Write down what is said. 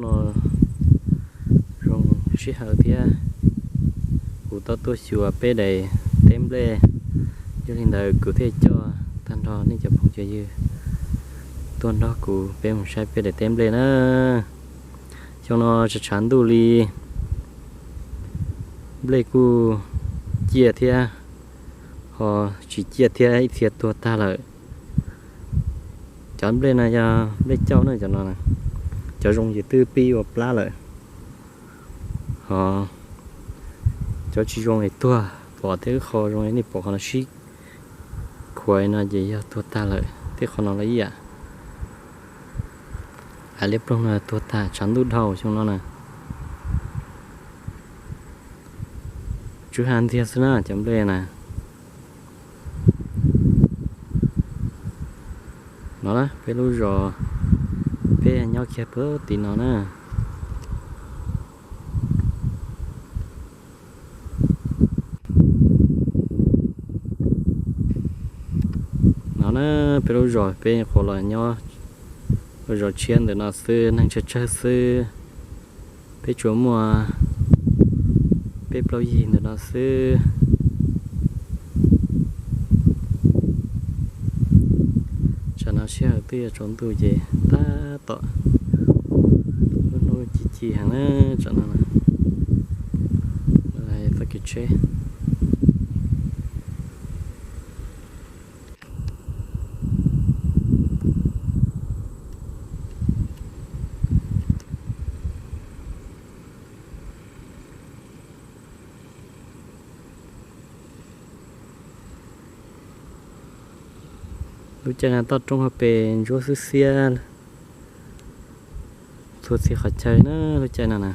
No zoo sij hawm thiab, kuv tau tuaj xyuas peb daim teb nplej. Yog li ntawd kuv thiaj coj tag nrho nej cov phooj cov ywg tuaj nrog kuv peb mus saib peb daim teb nplej na. Xyoo no tshav tshav ntuj li, nplej kuj ciaj thiab, ho tsis ciaj thiab, ib txhia tuag tag lawm. Cov nplej no yog nplej cauj na, cov no, cov zoo ces twb pib ua plab lawm. Ho cov tsis zoo es tuag, pom tej qho zoo li nej pom qhov no sib khuav no ces yog tuag tag lawm. Tej qho no los ib yam. Av liab ploog no tuag tag, tshav ntuj dhau xyoo no na. Tsw ha ntxiag xwb na cov nplej na. No na peb lub zos, peb nyob kiag puag tim no na. No na peb lub zos, peb nyuam qhuav los nyob lub zos tshiab ntawm no xwb, neeg tsawg tsawg xwb. Peb tsuas muaj peb plaub yig ntawm no xwb. Tsam no sij hawm twb yuav tsaus ntuj ces tab tom lub hnub ci ci heev na, tsam no txoj kev tsheb. Lub caij no toj roob hauv pes ntsuab xwb xiab, txhua txhia qhov chaw na lub caij no na.